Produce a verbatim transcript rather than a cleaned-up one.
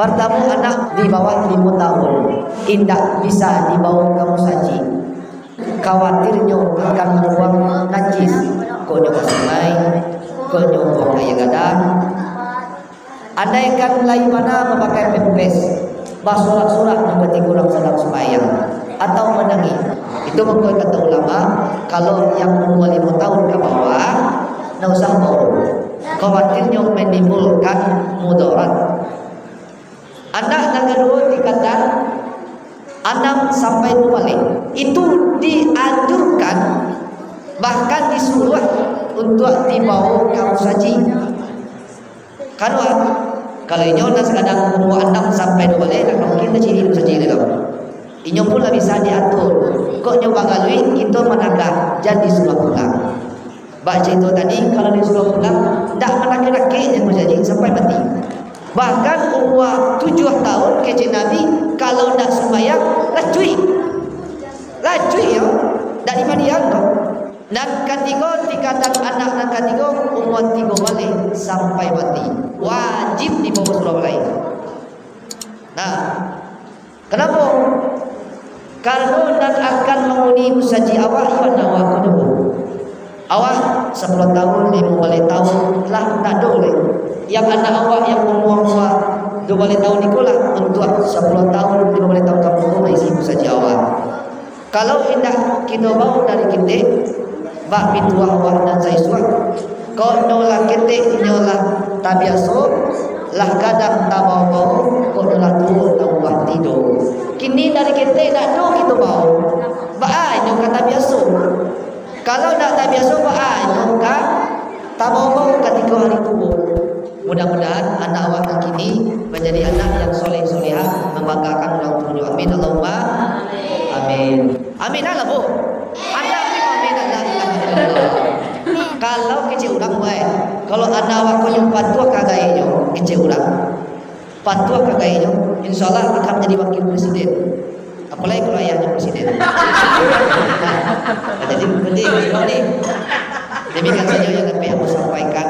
Partamo, anak di bawah limo tahun indak bisa dibawo ka musajik, khawatirnyo akan mambuang najis, kok nyo ka sungai, kok nyo buang aia gadang. Andaikan lai bana mamakai pempes, basorak-sorak nyo katiko urang sadang sumbayang, atau manangih, itu mangko kato ulama, kalau yang umua limo tahun ka bawah, ndak usah bawo, khawatirnyo manimbulkan mudarat. Anak nan kaduo tingkatan anam sampai duo baleh, itu dianjurkan, bahkan disuruah untuak dibawo ka musajik. Kaduo, kalau inyo nan sakadar umua anam sampai duo baleh, ndak mungkin ka musajik tu. Inyo pun lah bisa diatur. Kok nyo bagaluik, kito managah, jan disuruah pulang. Bak carito tadi, kalau disuruah pulang, ndak manakik-nakik jan musajik sampai mati. Bahkan umua tujuah tahun, kecek Nabi, kalau ndak sumbayang, lacuik. Lacuik yo, ndak dipadiang doh. Nan katigo, tingkatan anak nan katigo, umua tigo baleh sampai mati. Wajib dibawo surau balai. Nah, Kanapo? Karano nan akan manguni musajik awak, iyo anak awak ko doh. Awak sapuluah tahun, limo baleh tahun, lah ndak ado lai. Yang anak awak yang umua-umua duo baleh tahun iko lah untuak sapuluah tahun, limo baleh tahun ka muko maisi musajik awak. Kalau indak kito bawo dari ketek, bak pituah awak nan saisuak, kok nyo lah ketek, nyo lah tabiaso, lah gadang tabawo-bawo, kok nyo lah tuo taubah tido. Kini dari ketek ndak ado kito bawo. Baa nyo ka tabiaso? Kalau ndak tabiaso, baa nyo ka tabawo-bawo katiko hari tuo? Mudah-mudahan anak awak nan kini manjadi anak yang soleh-solehah, mambanggakan urang tuonyo. Amin, Allahumma amin. Amin lah, Bu. Anak tu amin, la ilaha illallah. Kalau kecek urang, weh, kalau anak awak ko nyo patuah ka gaeknyo, kecek urang, patuah ka gaeknyo, insya Allah akan manjadi wakil presiden. Apalagi kalau ayahnyo presiden. Nah, jadi penting, penting. Demikian saja yang dapat aku sampaikan.